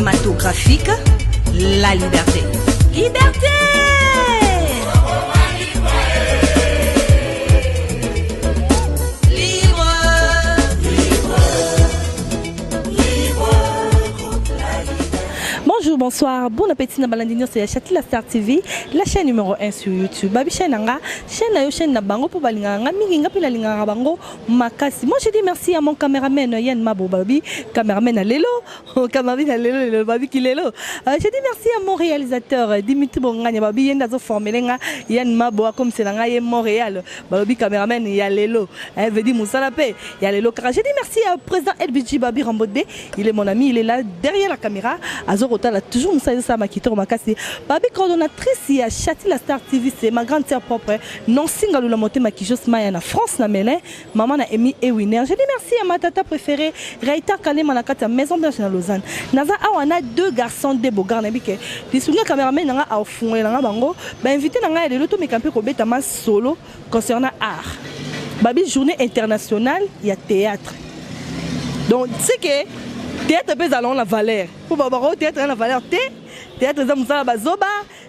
Cinématographique La Liberté. Liberté! Libre! Bonjour, bonsoir, bon appétit na balandi nyonso ya Chatila Star TV, la chaîne numéro 1 sur YouTube. Babi chaîne nga, chaîne na yo chaîne na bango po balingaka nga mingi nga pe nalingaka bango makasi. Moi je dis merci à mon cameraman Yann Mabo Babi, cameraman à lelo, cameraman à lelo lelo Babi ki lelo. Je dis merci à mon réalisateur Dimitri Bonganya Babi yenda zo former nga Yann Mabo comme c'est nga ye Montréal. Babi cameraman ya lelo. Eh veut dire musala pe ya lelo. Je dis merci à président LBG Babi Rambodé, il est mon ami, il est là derrière la caméra. Azorota là toujours musala sa makito makasi. Babi coordonnatrice ya Chatila Star TV, c'est ma grande sœur propre. Nancy Ngalula Motema Kijos Maya na France na Melin, maman na Emi et Winner. Je dis merci à ma tata préférée Raïta Kalema na kati ya Maison Blanche na Lausanne. Naza awa na deux garçons de Bogar na bike. Lisunga cameraman nanga a fungole nanga bango, ba invité nanga lelo to meka mpe kobeta ma solo concernant art. Babi journée internationale ya théâtre. Donc c'est que théâtre pe ezala na valeur. Po ba ba théâtre na valeur te. Théâtre eza musala bazoba,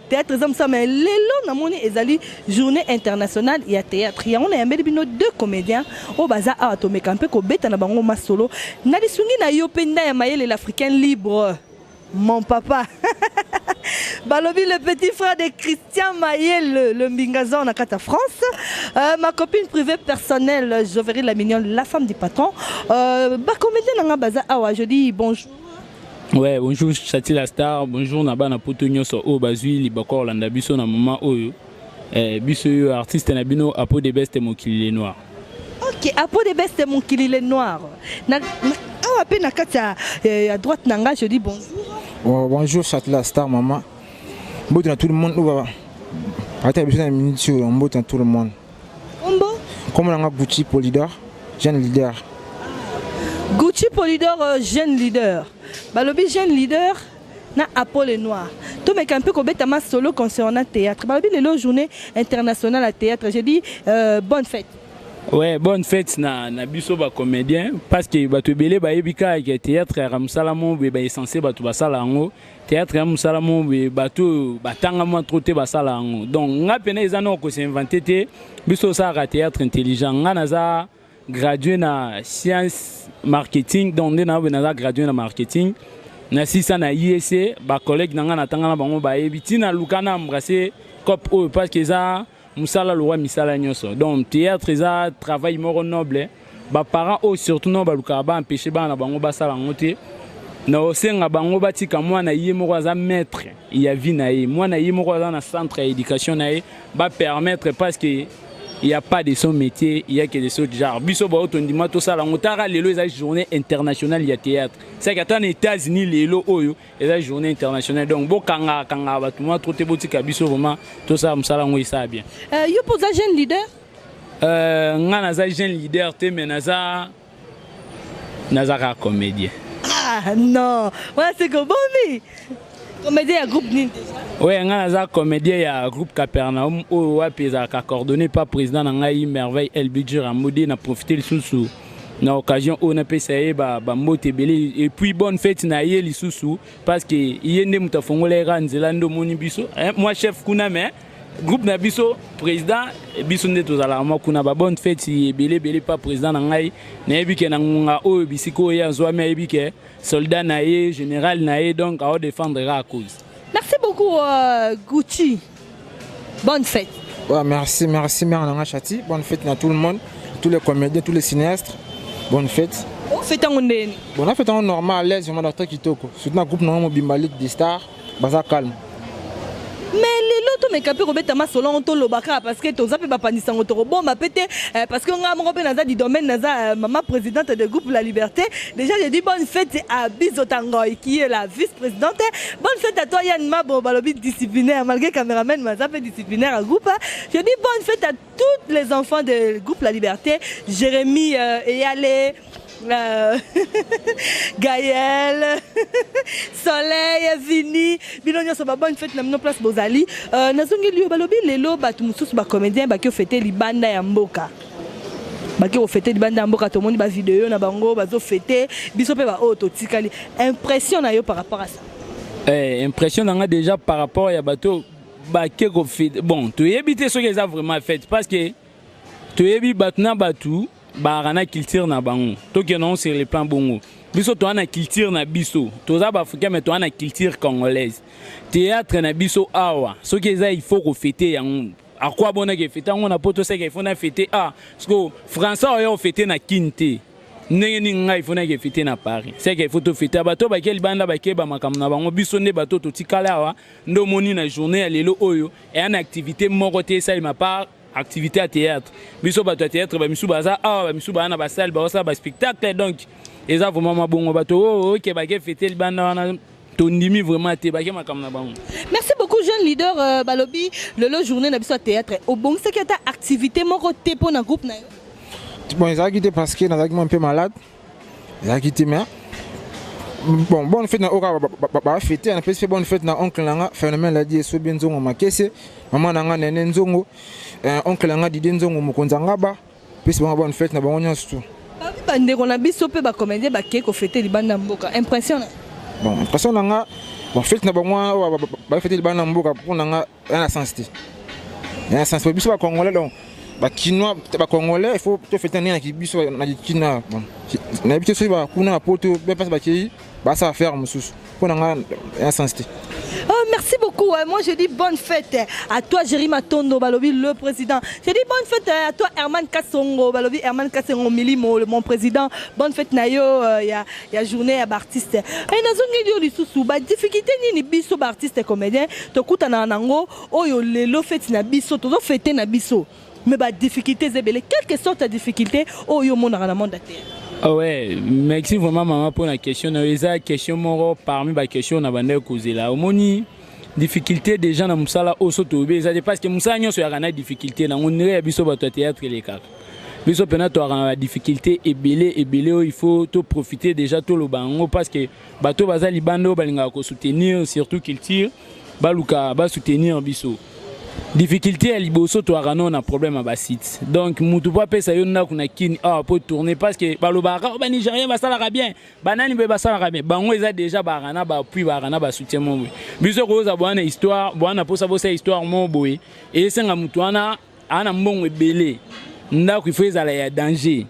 théâtre eza musala mais lelo namoni ezali journée internationale ya théâtre. Yango na yambeli bino deux comédiens oyo baza awa tomeka mpe kobeta na bango masolo. Na lisungi na yo mpe nda ya mayele l'Africain libre. Mon papa. Balobi le petit frère de Christian Mayel, le Mbingazan na kata France. Ma copine privée personnelle, Jovery la mignonne, la femme du patron. Ba comédien nanga baza awa, je dis bonjour. Ouais, bonjour Chatila Star, bonjour na bana poto nyonso oyo bazwi libako kolanda biso na moment oyo. Biso yo artiste na bino Apo de Best Mokili le Noir. OK, Apo de Best Mokili le Noir. Na awa pe na kati ya droite na nga, je dis bonjour. Oh, bonjour Chatila Star maman. Mbote na tout le monde oyo ata biso na minute oyo, mbote na tout le monde. Kombo? Kombo na nga Gucci Polydor, jeune leader. Gucci Polydor, jeune leader. Balobi jeune leader na Apo le Noir. Tomeka un peu kobeta ma solo concernant théâtre. Balobi lelo journée internationale à théâtre. Je dis bonne fête. Ouais, bonne fête na biso ba comédien parce que bato ebele bayebi kaka ke théâtre ya mosala mo boye ba essentiel bato basala yango. Théâtre ya mosala mo boye bato batanga mwa trop te basala yango. Donc nga pena eza na ko s'inventer te, biso osalaka théâtre intelligent. Nga naza gradué na science marketing, donc nde na naza gradué na marketing. Na sisa na IEC, ba collègue na nga na tanga na bango bayebi tina luka na embrasser cop oyo parce que eza musala lowa misala nyonso. Donc théâtre eza travail moko noble. Ba parents oyo surtout no baluka ba empêcher bana na bango basala yango te. Na osenga bango batika mwana ye moko aza maître ya vie na ye, mwana ye moko aza na centre ya éducation na ye, ba permettre parce que il y a pas de son métier, il y a que des autres genres. Biso ba oto ndima to sala ngo tara lelo eza journée internationale ya théâtre. C'est que ata na États-Unis lelo oyo eza journée internationale. Donc bo kanga kanga ba tout moi trop te botika biso vraiment to sala musala ngo isa bien. Yo poza jeune leader? Nga naza jeune leader te mais naza ka comédien. Ah non, ouais c'est que bomi. Comédien ya groupe nini déjà? Ouais, nga naza comédien ya groupe Capernaum oyo wapi ezalaka coordonné par président na ngai Merveille LBG Ramodi na profiter lisusu na occasion oyo napesa ye ba mbote ebele et puis bonne fête na ye lisusu parce que ye nde moto afongola ye kaka nzela nde omoni biso. Hein, moi chef kuna mais groupe na biso président biso nde tozalaka mwa kuna ba bonne fête ebele ebele pa président na ngai nayebi ke na ngonga oyo bisika oyo ye azwami ayebi ke soldat na ye général na ye donc ao défendre à cause. Merci beaucoup Gucci. Bonne fête. Ouais, merci, merci mère Nanga Chati. Bonne fête à tout le monde, tous les comédiens, tous les cinéastes. Bonne fête. On fête en ndeni. Bon, on fête en normal, à l'aise, vraiment dans très kitoko. Surtout dans le groupe Nanga Mobimba Ligue des Stars, baza calme. Mais lelo to meka pe kobeta masolo on to lobaka parce que toza pe bapanisa ngo to bomba pete parce que nga moko pe naza du domaine naza maman présidente de groupe La Liberté. Déjà je dis bonne fête à Bizo Tangoy qui est la vice-présidente. Bonne fête à toi Yann Mabo balobi disciplinaire malgré caméraman maza pe disciplinaire à groupe. Je dis bonne fête à tous les enfants de groupe La Liberté, Jérémy Eyale, Gaël, Soleil, Vini, bino nyonso ba bonne fête na bino place bozali. Nazongi liyo balobi lelo bato mosusu ba comédien baki fêter libanda ya mboka. Bake kofêter libanda ya mboka, tomoni bavideo na bango bazofêter. Biso mpe baoyo totikali, impression na yo par rapport à ça? Impression na nga déjà par rapport ya bato bake kofêter, bon, toyebi te soki eza vraiment fête, parce que toyebi bato na bato baaka na culture na bango. Tokende yango sur le plan bongo, biso toza na culture na biso, toza baafricain, mais toza na culture congolaise. Théâtre na biso awa, soki eza, il faut kofêter yango. Akwa bonaki efêter yango na poto, seke il faut na fêter. Ah, parce que français oyo ofêter na Kine te, ndenge nini ngai il faut naki efêter na Paris? Seke il faut tofêter. Bato bake libanda, bakeba makambo na bango. Biso nde bato totikala awa nde omoni na journée ya lelo oyo eya na activité moko te esalema par activité ya théâtre. Biso bato ya théâtre, bamisu baza awa, bamisu baza na basale, baosala baspectacle. Donc eza vraiment mabongo. Bato oyo oke bake fêter libanda wana, tondimi vraiment te, bake makambo na bango. Merci beaucoup, jeune leader. Balobi lelo journée na biso ya théâtre, obongisaki ata activité moko te mpo na groupe na yo? Bon, ezalaki te parce que nazalaki mwa mpe malade, ezalaki te. Mais bon, bonne fête na oyo kaka bafêter. Napesi mpe bonne fête na oncle na nga Phénomène Ladi Esobi Nzongo Makese, mama na nga Nene Nzongo, oncle na nga Didie Nzongo, mokonzi ya Ngaba. Pesi bango bonne fête na bango nyonso tu. Babi bandeko na biso mpe bacomédien bakei kofêter libanda mboka, impression na? Bon, impression na nga, bon, fête na bango oyo bafêter libanda mboka, mpo na nga eza na sens te, eza na sens. Biso bacongolais, donc bakinois, bacongolais, il faut tofêter ndenge na biso na kikina. Bon, nayebi te soki bakuna na poto be mpasi bakei basala affaire mosusu. Mpo na nga eza sens te. Oh, merci beaucoup. Moi, je dis bonne fête à toi, Jérémy Matondo, Balobi, le président. Je dis bonne fête à toi, Herman Kassongo, Balobi, Herman Kassongo Milimo, mon président. Bonne fête, na yo, il y a journée ya artiste. Et nazongi yo lisusu, ba difficulté nini biso ba artiste comédien, tokuta na nango, oyo lelo fête na biso, tozo fêter na biso. Mais ba difficulté ebele, quelque sorte de difficulté oyo monaka na monde théâtre? Ah ouais, merci vraiment, maman, pour la question. Eza question moko parmi ba question na banda kozela. Omoni, difficulté déjà na mosala oyo so toyebi eza te, parce que mosala nyonso yaka na difficulté nango. Ndenge ya biso bato ya théâtre elekaka, biso mpena toyaka na badifficulté ebele ebele oyo il faut toprofiter déjà toloba yango, parce que bato baza libanda oyo balingaka kosoutenir surtout culture, baluka basoutenir biso. Difficulté ya liboso, toyaka nano na problème ya basite. Donc mutu po apesa yo ndako na Kini awa po tourner, parce que balobaka o banigérien basalaka bien, banani mpe basalaka bien, bango eza déjà baaka na baappui, baaka na basoutien mo boye. Biso koyoza bwana histoire bwana, mposa bosala histoire mo boye, esenga mutu wana aa na mbongo ebele. Ndako ifo ezala ya danger.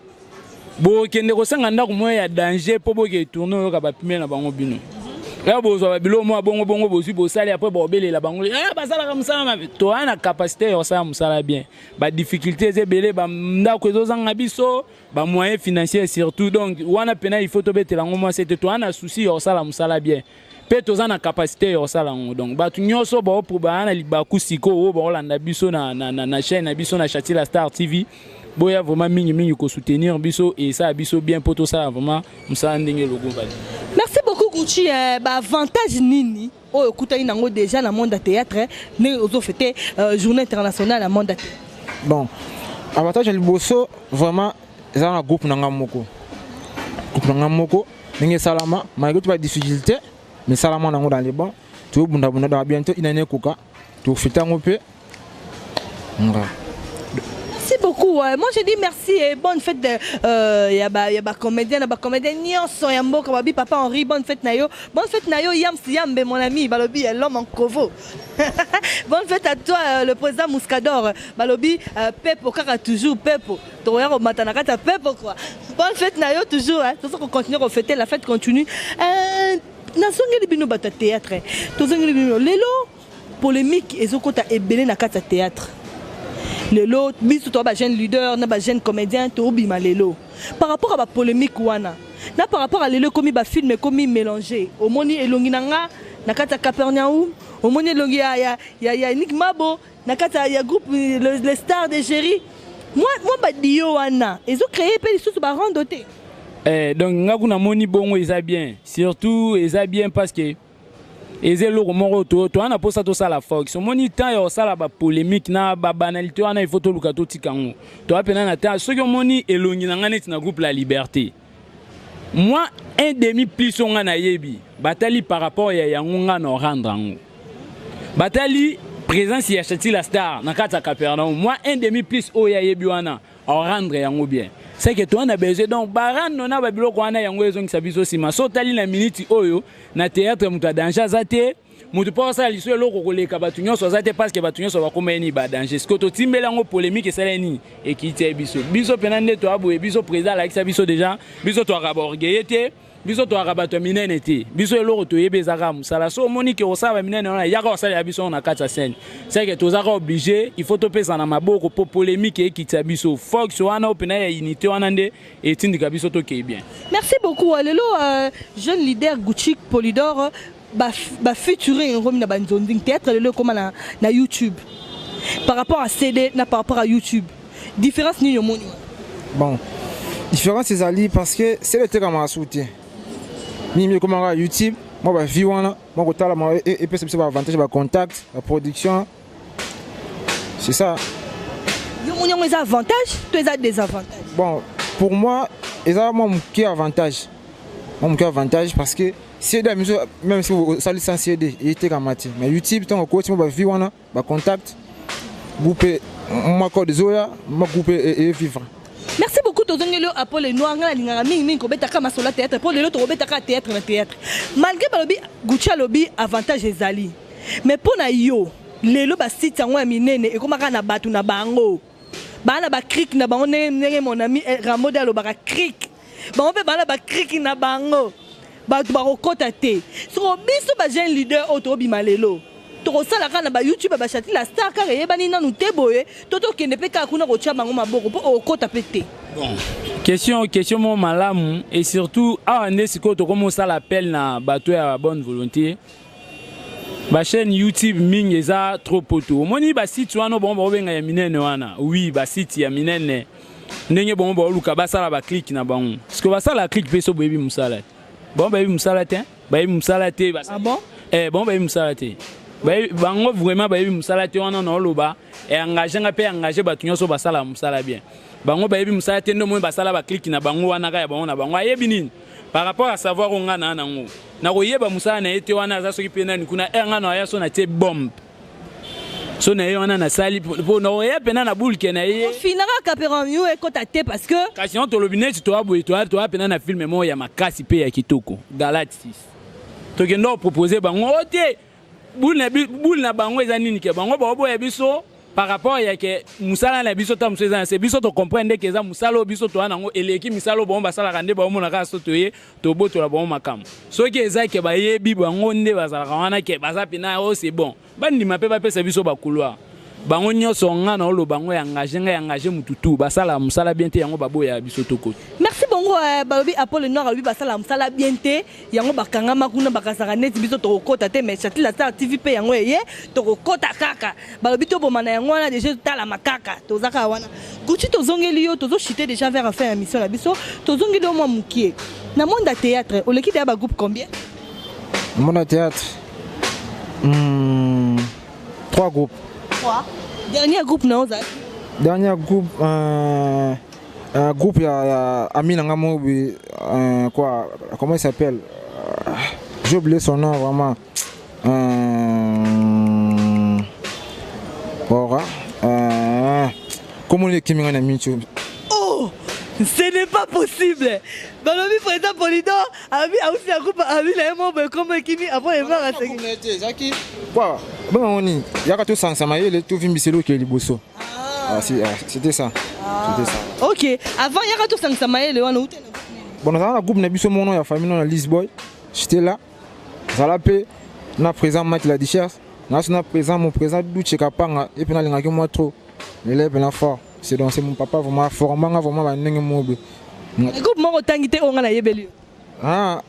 Bokende kosenga ndako moko ya danger mpo boke tourner, oyoka bapime na bango bino ya bozwa babiloko mwa bongo bongo, bozwi, bosali, après bobelela bango basalaka mosala mabe. Toza na capacité ya kosala mosala bien. Badifficulté eza ebele, bandako ezozanga biso, bamoyen financier surtout. Donc wana mpena il faut tobetela yango mwasi ete toza na souci ya kosala mosala bien mpe toza na capacité ya kosala yango. Donc bato nyonso baa na libaku sikoyo oyo baolanda biso na chaîne na biso na Chatila Star TV, boya vraiment mingimingi kosoutenir biso, esala biso bien mpo tosala vraiment mosala ndenge logo bali. Merci beaucoup, Gucci. Baavantage nini oyo okutani nango déjà na monde ya théâtre, ndenge ozofêter journée internationale ya monde ya théâtre? Bon, avantage ya liboso vraiment eza na groupe na nga moko, groupe na nga moko ndenge esalama malgré tout badifficulté, mais esalama nango dans les bons. Tobundabunda, dans bientôt une année ekoka, tofêter yango mpe nga. Merci beaucoup. Moi, je dis merci et bonne fête. Il y a ba comédien, ba comédien nyonso ya mboka, babi papa Henri, bonne fête na yo. Bonne fête na yo Yams Yambe, mon ami, balobi l'homme en kovo. Bonne fête à toi, le président Mouscador. Balobi Pepo kaka toujours Pepo. Toya ko matana kata Pepo quoi. Bonne fête na yo toujours hein. Tout ça qu'on continue à fêter, la fête continue. Nazongeli bino bato ya théâtre. Tozongeli bino lelo, polémique ezokota ebele na kati ya théâtre. Lelo biso toza bajeune leader na bajeune comédien, tobima lelo par rapport à bapolémique wana na par rapport à lelo ekomi bafilm ekomi mélange. Omoni elongi na nga na kati ya Capernaum, omoni elongi ya Nick Mabo na kati ya groupe le Star de Géri, mwa badio wana ezocréer mpe lisusu barando te. Donc nga kuna moni bongo eza bien, surtout eza bien parce que eza eloko moko toza na mposa tosala fox. Omoni, temps ya kosala bapolémique na babanalité wana, il faut toluka totika yango. Toza mpena na temps. Soki omoni elongi na ngai neti na groupe La Liberté, moi un demi plus oyo ngai nayebi, batali par rapport ya yango ngai na orendre yango, batali présence ya Chatila Star na kati ya Capernaum, moi un demi plus oyo ayebi wana. Arendre yango bien, c'est que toza na besoin. Donc barando na babiloko wana, yango ezongisa biso nsima. So otali na miniti oyo na théâtre, moto ya danger aza te. Moto mpo asala liso eloko koleka bato nyonso aza te, parce que bato nyonso bakóma ye nini, badanger. Sikoyo totimbeli yango polémique, esala nini, ekiti ye biso. Biso mpena nde toya boye. Biso, président alakisa biso déjà, biso toyaka baorgueil te, biso toyaka bato ya minene te. Biso eloko toyebi eza kaka mosala. So omoni ke kosala baminene wana, yaka kosalela biso na kati ya scène, c'est que tozaka obligé, il faut topesa na maboko mpo polémique ekitisa biso. Force wana oyo mpena ya unité wana nde etindika biso tokei bien. Merci beaucoup. Lelo jeune leader Gucci Polydor bafeaturing ekomi na banzonzing. Théâtre lelo ekóma na YouTube. Par rapport à CD na par rapport à YouTube, différence nini omoni wana? Bon, différence ezali parce que CD etekamaka su te mingi, ekomaka YouTube. Mwa bavues wana, mwa kotala epesa biso baavantage, bacontact, baproduction, c'est ça. Yo moni yango eza avantage to eza désavantage? Bon, pour moi eza mwa moke avantage, mwa moke avantage, parce que CD ya miso, même si osali sans CD, etekama te. Mais YouTube, ntango okoti, mwa bavues wana, bacontact, groupe mwa code ezoya, mwa groupe evivre. Merci beaucoup. Tozongeli yo Apole Noir. Ngai nalingaka mingimingi kobetaka masolo ya théâtre, mpo lelo tokobetaka théâtre na théâtre. Malgré balobi, Gucci alobi avantage ezali, mais mpo na yo lelo basite yango ya minene ekomaka na bato na bango, baa na bacrique na bango, ndenge mon ami Ramode alobaka crique, bango mpe baa na bacrique na bango, bato bakokɔta te. Soko biso bajeune leader oyo tobima lelo, tokosala kaka na bayoutube ya bachati la star kaka eyebani nanu te boye, to tokende mpe kaka kuna kotia bango maboko mpo okokɔta mpe te? Bon, question moko malamu. Et surtout awa nde sikoyo tokomi osala appel na bato ya bonne volonté. Bachaîne YouTube mingi eza trop poto. Omoni basite wana, bango bakobenga ya minene wana, oui, basite ya minene, ndenge bango baoluka basala baclique na bango. Parce que basala clique mpe so boyebi mosala te, bango bayebi mosala te, bayebi mosala te. Ah bon? Eh, bango bayebi mosala te. Bango vraiment bayebi mosala te. Wana naoloba engage nga mpe engage bato nyonso basala mosala bien. Bango bayebi mosala te. Nde omoni basala baclique na bango wana kaka ya bango na bango. Ayebi nini par rapport à savoir oyo nga na nango nakoyeba mosala na ye te? Wana aza soki mpe nani kuna e nga na aya so natie bombe so na ye wana, nasali mpo nakoya mpena na bulke na ye. Ofinaka Capernaum ekɔta te parce que Kasi yango tolobi neti toya boye, toya mpena na film moko ya makasi mpe ya kitoko, Galate 6. Tokende kopropose bango o te. Bule na bango eza nini ke bango baoboya biso par rapport ya ke mosala na biso ta mosusu eza na se? Biso tocomprendre ndeke eza mosala oyo biso toya nango eleki misala oyo bango basalaka. Nde baomona kaka so toye tobotola bango makambo. Soki eza ke bayebi bango nde bazalaka wana, ke baza mpena oyo, c'est bon, bandima mpe bapesa biso bacouloir. Bango nyonso nga na oloba yango, engage ngai, engage mutu tu basala mosala bien te, yango baboya biso tokoti. Merci. Bongo balobi Apole Noir alobi basala mosala bien te, yango bakangama kuna, bakasaka neti biso tokokɔta te. Mais Chati la Star TV mpe yango eye, tokokɔta kaka. Balobi toboma na yango wana déjà, totalama kaka, toza kaka wana. Gucci, tozongeli yo, tozochite déjà vers fin ya mission na biso. Tozongeli yo mwa mokie. Na monde ya théâtre, oleki deya bagroupe combien? Monde ya théâtre, trois groupes. Trois. Dernier groupe na ozali? Dernier groupe, un groupe ya ami na nga moko boye, quoi, comment il s'appelle, j'ai oublié son nom vraiment, ora, comment ekimi nga na minti. Oh, ce n'est pas possible! Balobi président Polydor abi ausi ya groupe abi na ye moko boye, kombo ekimi après evara. Ezalaki quoi, bengango nini, yaka tosangisa mayele, tovimbisa eloko ya liboso. Ah, si, ah, c'était ça, c'était ça. Ok, avant yaka tosangisa mayele wana, ute na Bon, nazala na groupe na biso mono ya famille na Lisboy, j'étais là. Nazala mpe na président Mike la Duchesse, naso na président, mon président Duche Kapanga. Et puis nalingaki moi trop lele mpena fort. C'est donc, c'est mon papa vraiment formanga vraiment bandenge moko boye. Groupe moko otangi te oyo nga nayebeli yo? Ah,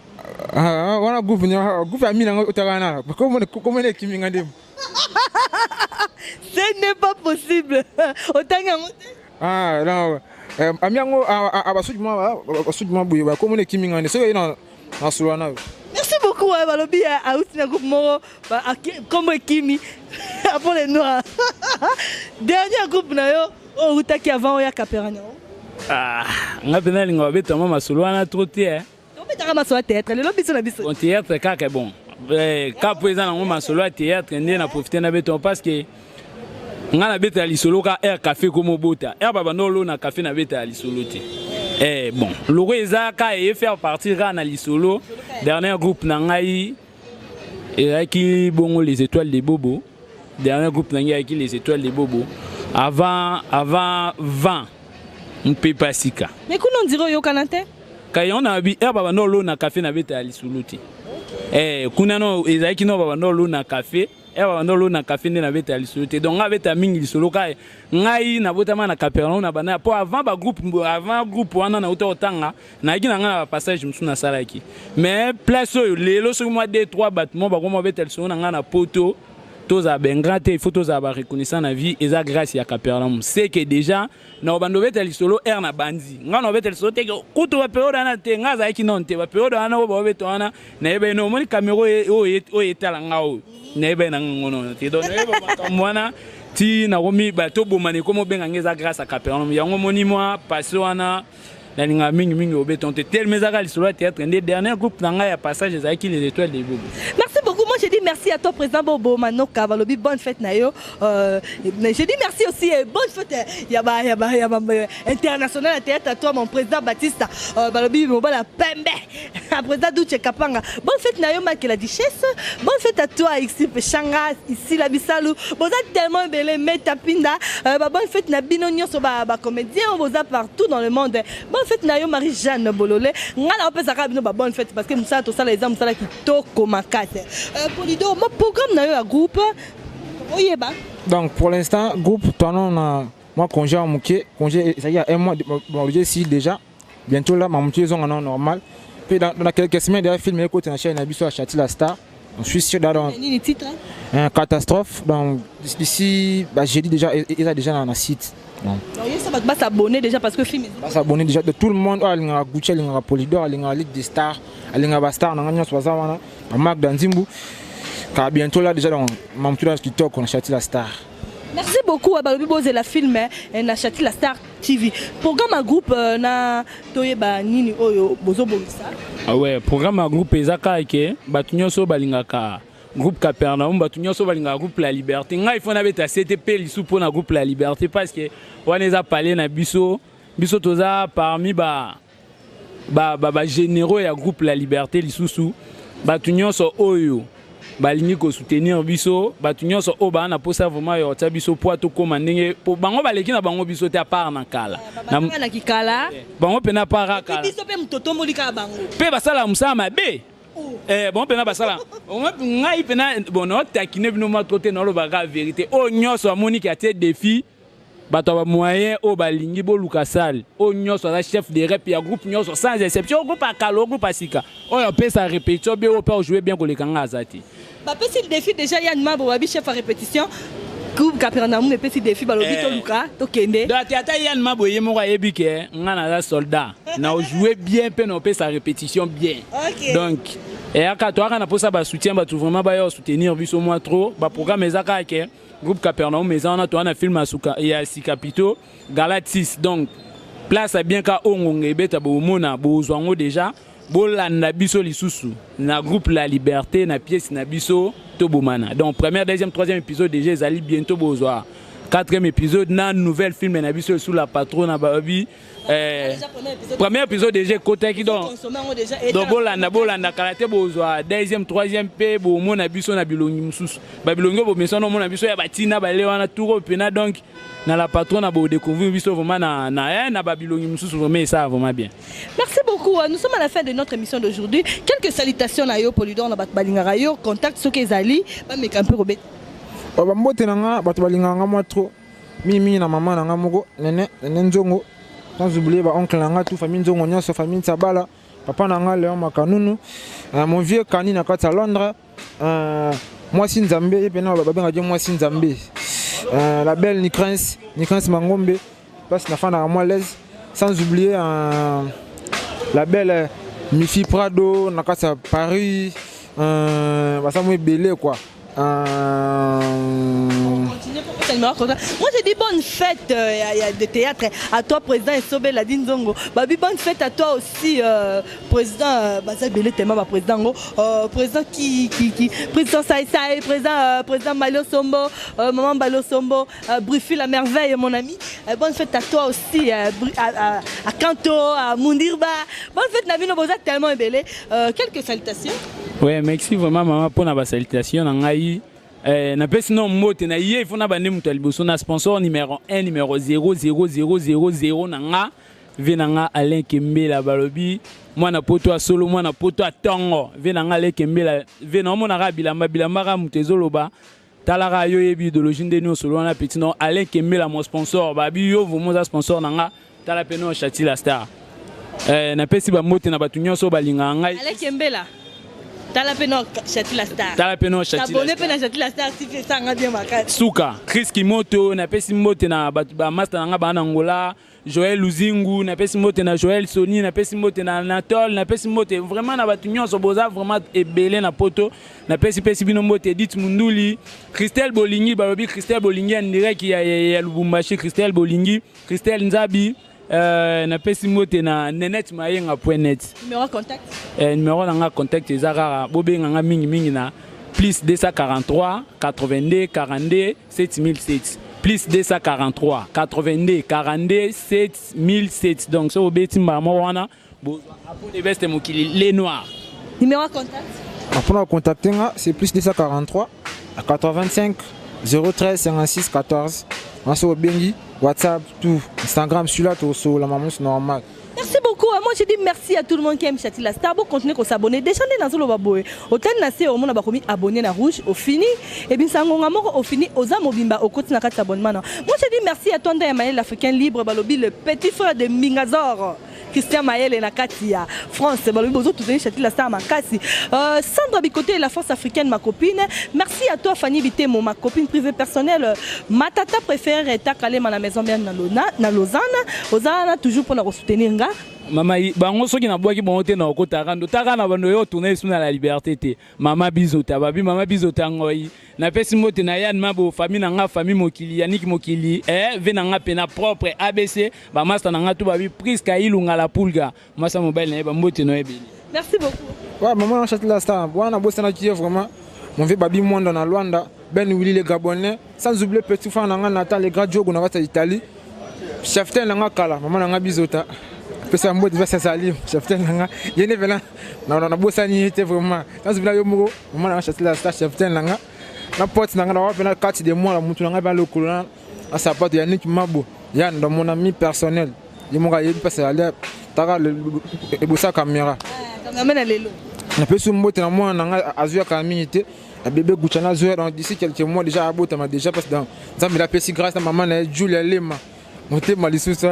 ah, wana groupe groupe ya mi nango otaka na komona ekimi nga nde. Ce n'est pas possible, otangi yango te? Ah non, ami yango basuki mwa boye, bakomona ekimi nga nde soki oye na solola nayo. Merci beaucoup. Balobi auti na groupe moko, kombo ekimi Apole Noir. Dernier groupe na yo oyo outaki avant oya Capernaum? Ah, nga mpenza alinga babetama masolo wana trop te. Tobetaka masolo ya théâtre lelo, biso na biso. Bon, théâtre kaka. Bon, kapo eza nango masolo ya théâtre nde na profite na beto, parce que Nga nabetela lisolo ka air café komobota air babanda olona café, nabetela lisolo te. Bon, loko eza ka eye faire partir kaka na lisolo. Dernier groupe na ngai ezalaki bongo Les Étoiles de Bobo. Dernier groupe na ngai ezalaki Les Étoiles de Bobo avant 20 mpepa sika. Mais kuna on dirait oyokana te. Ka yango na bi air babanda olona café, nabetela lisolo te. Kuna no ezalaki no babanda olona café, babanda olona café nde nabetela lisolo te. Donc ngai abetela mingi lisolo ka ngai nabotama na Capernaum na banda, po avant bagroupe, avant groupe wana nauta kotanga, nayaki na ngai na bapassage mosusu nasalaki. Mais place oyo lelo, soki mwa 2 3 bato mo bakoma babetela lisolo na ngai na poto, tozala baingrat te, il faut tozala bareconnaissant na vie. Eza grâce ya Capernaum. C'est que déjà na obanda obetela lisolo aire na bandi, ngai na obetela lisolo te. Kutu baperiode wana te, ngai azalaki nano te. Baperiode wana oyo baobeta wana, nayebaki no omoni caméra oyo etala nga oyo, nayebaki na ngango nono te. Donc nayeba makambo wana ti nakomi tobomana, ekomi obenga ngai, eza grâce à Capernaum. Yango omoni mwa passé wana nalingaka mingimingi obeta te, telema ezaka lisolo ya théâtre. Nde dernier groupe na ngai ya passage ezalaki Les Étoiles de Bobo. Merci beaucoup. Moi, je dis merci à toi, président Bobo Manoka. Balobi, bonne fête na yo. Je dis merci aussi et bonne fête Yaba Yaba Yaba international à théâtre à toi, mon président Baptiste. Balobi Mobala Pembe. Président Douche Kapanga. Bonne fête na yo, Mike la Duchesse. Bonne fête à toi, Ixi Peshanga, ici la Bisalou. Boza tellement ebele, Meta Pinda. Bah, bonne fête na bino nyonso ba ba comédien, boza partout dans le monde. Bonne fête na yo, Marie-Jeanne Bololé. Nga na opesaka bino ba bonne fête parce que musala tosala eza musala kitoko makasi. Polido, mo programme na yo ya groupe oyeba. Donc pour l'instant, groupe toza na mwa congé ya moke, congé ezalaki ya un mois. Bon, si déjà bientôt là mamutu ezonga non normal. Puis dans quelques semaines déjà, film ekota na chaîne na biso ya Chati la Star. Je suis sûr dans nini titre? Un catastrophe. Donc d'ici, bah, jeudi déjà eza déjà dans le site. Donc ça va s'abonner déjà parce que film va s'abonner déjà de tout le monde oyo alingaka Gucci, alingaka Polydor, alingaka Ligue des Stars, alingaka bastar na nga nyonso baza wana, bamark Danzimbu kaka. Bientôt là déjà, donc mamutu na kitoko na Chati la Star. Merci beaucoup. Balobi bozela film na Chati la Star TV. Programme ya groupe na toyeba nini oyo bozobongisa? Ah ouais, programme ya groupe eza kaka ke bato nyonso oyo balingaka groupe Capernaum, bato nyonso balingaka groupe La Liberté, ngai faut nabeta sete mpe lisu mpo na groupe La Liberté, parce que wana eza pale na biso. Biso toza parmi ba ba généraux ya groupe La Liberté. Lisusu, bato nyonso oyo balingi kosoutenir biso, bato nyonso oyo baa na mposa vraiment ya kotia biso po tokóma ndenge po bango baleki na bango biso te, à part na kala. Na kikala. Bango mpena à part kala. Biso mpe moto tomboli kaka bango. Mpe basalaka mosala mabe. Bango mpena basala ngai mpena bon, naotakine bino mwa trop te, naolobaka vérité. Oyo nyonso amoniki atie défi, bato ya bamoyen oyo balingi boluka salle, oyo nyonso aza chef de rep ya groupe nyonso sans exception, groupe ya kala, groupe ya sika, oyo apesa répétition bien, oyo mpe ajoue bien koleka nga aza te. Bapesi défi déjà Yann Mabo, babi chef ya répétition groupe Capernaum epesi défi, balobi toluka tokende. Donc ate ata Yann Mabo ye moko ayebi ke nga naza soldat, na ojoue bien mpe na opesa répétition bien. Donc eyaka toyaka na mposa basoutien, bato vraiment baya soutenir biso mwa trop. Baprogramme eza kaka ke groupe Capernaum eza wana, toza na film ya sika plutôt Galate 6. Donc place ya bien ka oyo ngonga ebeta, bomona bozwa yango déjà. Bolanda biso lisusu na groupe La Liberté, na pièce na biso Tobomana. Donc première, deuxième, troisième épisode déjà ezali, bientôt bozwa quatrième épisode na nouvelle film na biso sous la patronne na babi. Premier épisode déjà ekotaki. Donc bolanda, bolanda kala te, bozwa deuxième, troisième mpe bomona biso na bilongi mosusu, babilongi oyo bomesana omona biso ya batina bale wana tour oyo mpena. Donc na la patronne bodécouvrir biso vraiment na babilongi mosusu, vraiment esala vraiment bien. Merci beaucoup. Nous sommes à la fin de notre émission d'aujourd'hui. Quelques salutations na yo, Polydor, na bato balingaka yo, contact soki ezali, bameka mpe kobeta. Bambote na nga bato balingaka nga mwa trop, mingimingi na mama na nga moko Nene, Nene Nzongo, sans oublier baoncle na nga tout, famille Nzongo nyonso, famille Nsabala, papa na nga Léon Makanunu, mon vieux Kani na kati ya Londres, mwasi Nzambe ye mpena babengaki mwasi Nzambe, la belle Nicrins, Nicrins Mangombe, place nafandaka mwa l'aise, sans oublier la belle Mifi Prado na kati ya Paris, baza mo ebele quoi. numéro contact. Moi, j'ai dit bonne fête de théâtre à toi, président Esobe Ladi Nzongo. Babi, bonne fête à toi aussi, président baza ebele tellement, ba président ngo. Président qui, président Saï Saï, président Malo Sombo, maman Malo Sombo, Brufi la merveille, mon ami. Bonne fête à toi aussi, à Kanto, à Mundirba. Bonne fête, na bino, boza tellement ebele. Quelques salutations. Ouais, merci vraiment, maman, pour la salutation. Na ngai. Napesi no mbote na ye, ifo na bande moto ya liboso na sponsor numéro 1, numéro 0 0 0 0 0 na nga ve na nga Alain Kembela. Balobi mwana poto ya solo, mwana poto ya ntongo, ve na nga Alain Kembela, ve na omonaka bilamba, bilamba kaka moto ezoloba, talaka yo, yebi idéologie nde nyonso wana. Petit no Alain Kembela, mon sponsor, babi yo vraiment oza sponsor na nga. Tala mpe no Chati la Star. Napesi bambote na bato nyonso oyo balingaka ngai. Alain Kembela. Tala pe no Chati la Star. Tala mpe no Chati la Abonné pe na Chati la Star TV, esanga bien makasi. Suka Chris Kimoto, napesi mbote na bato bamaster na nga baa na Ngola, Joël Luzingu, napesi mbote na Joël Soni, napesi mbote na Anatole, napesi mbote vraiment na bato nyonso boza vraiment ebele na poto. Napesi pesi bino mbote. Edith Munduli, Christelle Bolingi, balobi Christelle Bolingi en direct ya Lubumbashi, Christelle Bolingi, Christelle Nzabi, napesi mbote na Nenet Mayenga.net. Numéro contact. Numéro na nga contact eza kaka, bobenga nga mingimingi na plus 243 82 42 7007, plus 243 82 42 7007. Donc so bobeti mbala moko wana, bozwa Apo de Beste Mokili les Noirs. Numéro contact. Pour contacter nga, c'est plus 243 85 013 56 14. On obengi, WhatsApp, tout, Instagram, celui-là, tout sur la maman, c'est normal. Merci beaucoup. Moi, je dis merci à tout le monde qui aime Chati la Star. Bon, continuez à s'abonner. Déjà, on est dans le baboé. Autant na se au monde bakomi abonné na rouge au fini. Et bien ça ngonga moko au fini oza mobimba au côté na carte abonnement. Moi, je dis merci à toi Ndaya l'Africain libre, balobi le petit frère de Mingazor. Christian Maël et na kati ya France, balobi bozo tout Chati la Star makasi. Sandra Bikoté, la force africaine, ma copine. Merci à toi Fanny Bitemo, ma copine privée personnelle. Ma tata préférée est à Calais, la maison bien na Lausanne. Ozana toujours pour la soutenir nga. Mama, bango soki nabwaki bango te na okota rando, taka na bando yo tourner sous na la liberté te. Mama Bizota, babi mama Bizota ngoi. Napesi mbote na Yann Mabo, famille na nga, famille Mokili, Yannick Mokili, ve na nga pena propre ABC, ba master na nga tout, babi Priska Ilunga la Pulga. Masa mobile na ye, ba mbote na ebeli. Merci beaucoup. Ouais, maman Chati la Star. Wana bossa na qui vraiment mon vieux babi Mwanda na Luanda, Ben Willy le Gabonais, sans oublier petit frère na nga Nathan le grand Diogo na kati ya Italie. Chef na nga kala, maman na nga Bizota. Pesa mbote va sali, chef na nga. Yene vela na bosani te vraiment. Sans oublier yo moko, maman na nga Chati la Star, chef na nga. Na porte na nga na wapi na carte de moi la mutu na nga ba lokolo na na sapato Yannick Mabo. Yann dans mon ami personnel. Ye moko ayebi parce aller taka le ebosa caméra. Cameraman lelo. Na pesi mbote na mwana na nga azuyaka mingi te. Na bébé Gucci na zuya dans d'ici quelques mois déjà abotama déjà parce que dans Nzambe la pesi grâce na maman na Julia Lema. Motema lisusu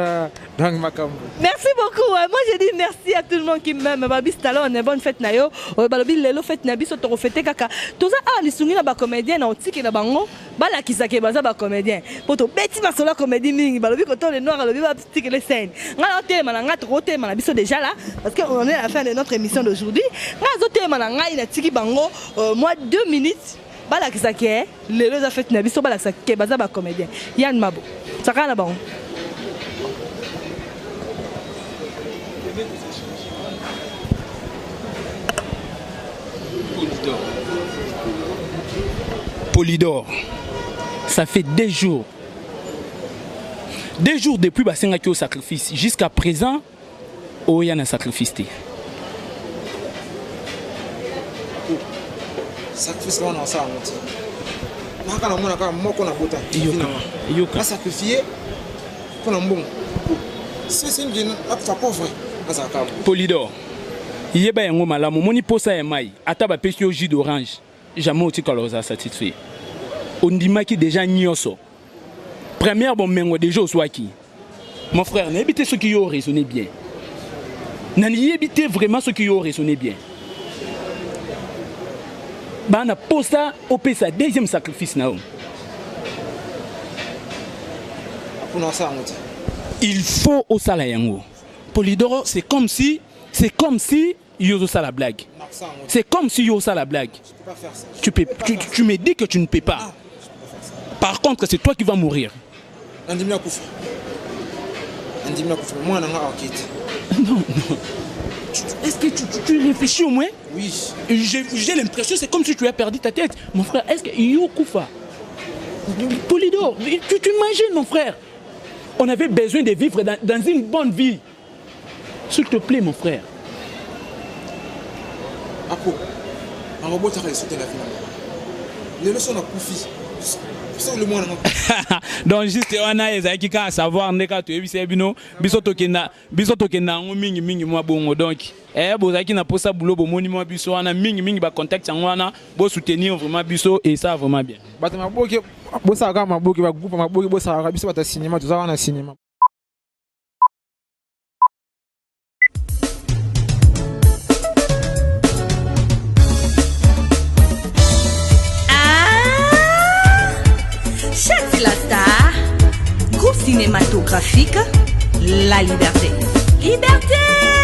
donc makambo. Merci beaucoup. Moi je dis merci à tout le monde qui m'aime. Babi Stallone, bonne fête na yo. Balobi lelo fête na biso to fêter kaka. Toza a lisungi na ba comédien na otiki na bango. Balakisaka baza ba comédien. Po to beti masola comédie mingi. Balobi ko to le noir balobi ba tiki les scènes. Nga na telema na nga to telema na biso déjà là parce que on est à la fin de notre émission d'aujourd'hui. Nga zo telema na ngai na tiki bango moi 2 minutes. Balakisaka lelo za fête na biso, balakisaka baza ba comédien. Yann Mabo. Saka na bango. Polydor. Polydor. Ça fait 2 jours. 2 jours depuis basengaki au sacrifice. Jusqu'à présent, oya na sacrifice te. Sacrifice là on a ça en entier. Naka na mona kaka moko na bota. Yoka. Yoka. Na sacrifier pour na mbongo. C'est une vie na pauvre. Azaka. Polydor. Yeba yango malamu, moni posa ya mai, ata ba pesi yo jus d'orange, jamais otikala oza satisfait. Ondimaki déjà nyonso. Première bon mengo déjà oswaki. Mon frère, nayebi te soki yo raisonner bien. Nayebi te vraiment soki yo raisonner bien. Bana posa opesa deuxième sacrifice na yo. Pour ça yango te. Il faut osala yango. Polydor, c'est comme si yo osala blague. C'est comme si yo osala blague. Je peux pas faire ça. Tu peux, peux pas tu, faire tu me dis que tu ne peux pas. Ah, je peux pas faire ça. Par contre, c'est toi qui vas mourir. Nandimi nakufa, nandimi nakufa, mwana na nga aoke te. Non, non. Est-ce que tu réfléchis au moins? Oui. J'ai l'impression, c'est comme si tu as perdu ta tête. Mon frère, est-ce que yo kufa? Polydor, tu t'imagines, mon frère? On avait besoin de vivre dans une bonne vie. S'il te plaît, mon frère. Apo, nakobotaka esote na vie na nga. Lelo so nakufi, so le mwana nga. Donc juste wana ezalaki kaka savoir nde kaka toyebisa bino, biso tokenda, biso tokenda yango mingi mingi mwa bongo. Donc bozalaki na posa boulot, bomoni mwa biso wana mingi mingi ba contact yango wana, bo soutenir vraiment biso et ça vraiment bien. Bato maboke bosalaka maboke, ba groupe maboke bosalaka, biso bato ya cinéma toza wana cinéma. Ah, Chatila Star, groupe cinématographique, La Liberté. Liberté!